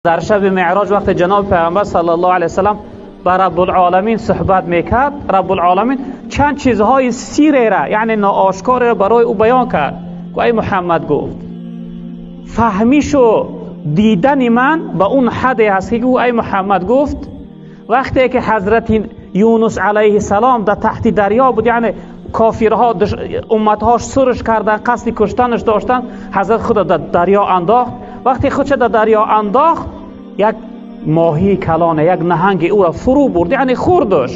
Дар шаби меърож вақте ҷаноби паёмбар саллаллоҳу алайҳи васаллам ба Раббулъоламин суҳбат мекард, Раббулъоламин чанд чизҳои сирре, яъне ноошкорро барои ӯ баён кард. Гуфт: эй Муҳаммад, гуфт, фаҳмишу дидани ман ба он ҳадде ҳаст ки гуфт: эй Муҳаммад, гуфт, вақте ки ҳазрати Юнус алайҳиссалом дар таҳти дарё буд, яъне кофирҳо умматҳояш сурш карданд, қасди куштанаш доштанд, ҳазрат худро дар дарё андохт. Вақте худро дар дарё андохт, як моҳии калона, як наҳанг ӯро фурӯ бурд, яъне хӯрдаш.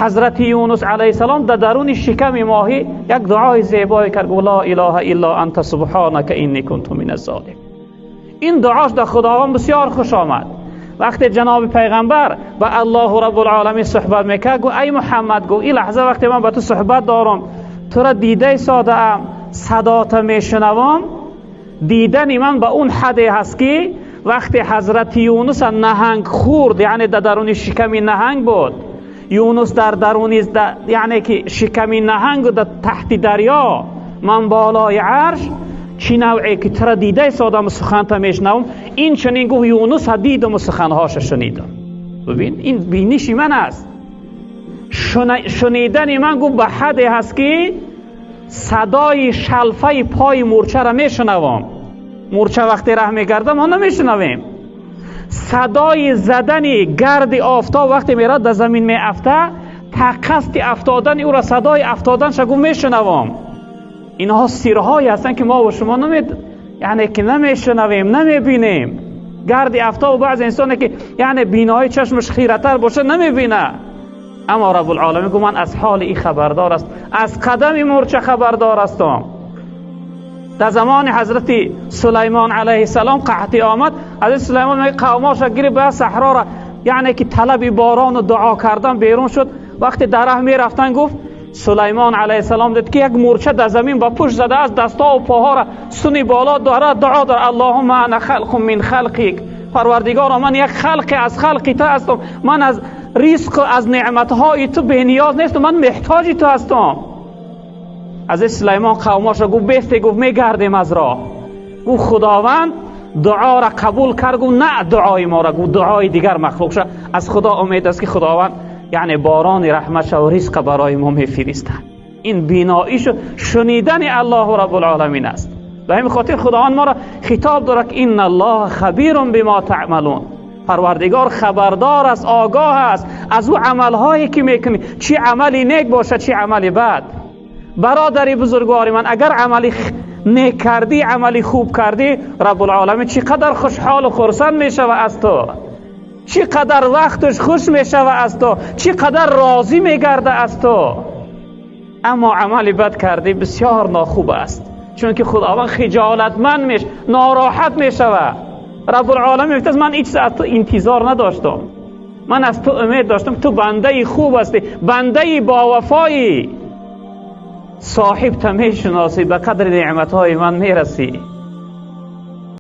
Ҳазрати Юнус алайҳиссалом дар даруни шиками моҳӣ як дуои зебое кард, гуфт: ла илаҳа илла анта субҳанака инни кунту миназ-золимин. Ин дуош дар Худованд бисёр хуш омад. Вақте ҷаноби паёмбар ба Аллоҳу Раббулъоламин суҳбат мекард, гуфт: эй Муҳаммад, гуфт, ин лаҳза вақте ман ба ту суҳбат дорам, туро дида содаам, садоят мешунавам, дидани ман ба он ҳадде ҳаст ки вақте ҳазрати Юнус наҳанг хӯрд, яъне дар даруни шиками наҳанг буд, Юнус дар даруни, яъне ки шиками наҳанг дар таҳти дарё, ман болои арш, чӣ навъе ки туро дида содам, суханта мешунавам, ин чунин гуфт Юнус дидам ва суханҳояшро шунидам. Бибин, ин биниши ман аст. Шунидани ман, гуфт, ба ҳадде ҳаст ки садои шалфаи пои мӯрчаро мешунавам. Мӯрча вақте раҳ мегардад, мо намешунавем. Садои задани гарди офтоб вақте меравад дар замин меафтад, та қасди афтодани ӯро, садои афтоданашро, гуфт, мешунавам. Инҳо сирҳое ҳастанд ки мо ва шумо яъне ки намешунавем, намебинем. Гарди офтоб баъзе инсоне ки яъне биноии чашмаш хиратар бошад, намебинад. Аммо Раббулъоламин гуфт: ман аз ҳоли ин хабардор ҳастам, аз қадами мӯрча хабардор ҳастам. Дар замони ҳазрати Сулаймон алайҳиссалом қаҳтӣ омад. Ҳазрати Сулаймон мегӯяд қавмашро гирифт ба саҳро, яъне ки талаби борон ва дуо кардан берун шуд. Вақте дар роҳ мерафтанд, гуфт Сулаймон алайҳиссалом дид ки як мӯрча дар замин ба пушт зада аст, дастҳо ва поҳоро суни боло дорад, дуо дорад: Аллоҳумма ана халқун мин халқик, Парвардигоро, ман як халқе аз халқи ту ҳастам, ман аз ризқ ва аз неъматҳои ту бениёз нестам, ман муҳтоҷи ту ҳастам. Ҳазрати Сулаймон қавмашро гуфт: бесте, гуфт, мегардем аз роҳ. Гуфт Худованд дуоро қабул кард, гуфт на дуои моро, гуфт дуои дигар махлуқ шуд. Аз Худо умед аст ки Худованд яъне борони раҳмат ва ризқ барои мо мефиристад. Ин биноиш шунидани Аллоҳу Раббулъоламин аст. Ба ҳамин хотир Худованд моро хитоб дорад ки инналлоҳа хабирун бима таъмалун. Парвардигор хабардор аст, огоҳ аст аз он амалҳое ки мекунӣ, чӣ амали нек бошад, чӣ амали бад. Бародари бузургвори ман, агар амали нек кардӣ, амали хуб кардӣ, Раббулъоламин чӣ қадар хушҳол ва хурсанд мешавад аз ту, чӣ қадар вақташ хуш мешавад аз ту, чӣ қадар розӣ мегардад аз ту. Аммо амали бад кардӣ, бисёр нохуб аст, чунки Худованд хиҷолатманд мешавад, нороҳат мешавад. Раббулъоламин мегӯяд: ман ҳеҷ аз ту интизор надоштам, ман аз ту умед доштам, ту бандаи хуб ҳастӣ, бандаи бовафоӣ, соҳибта мешиносӣ, ба қадри неъматҳои ман мерасӣ.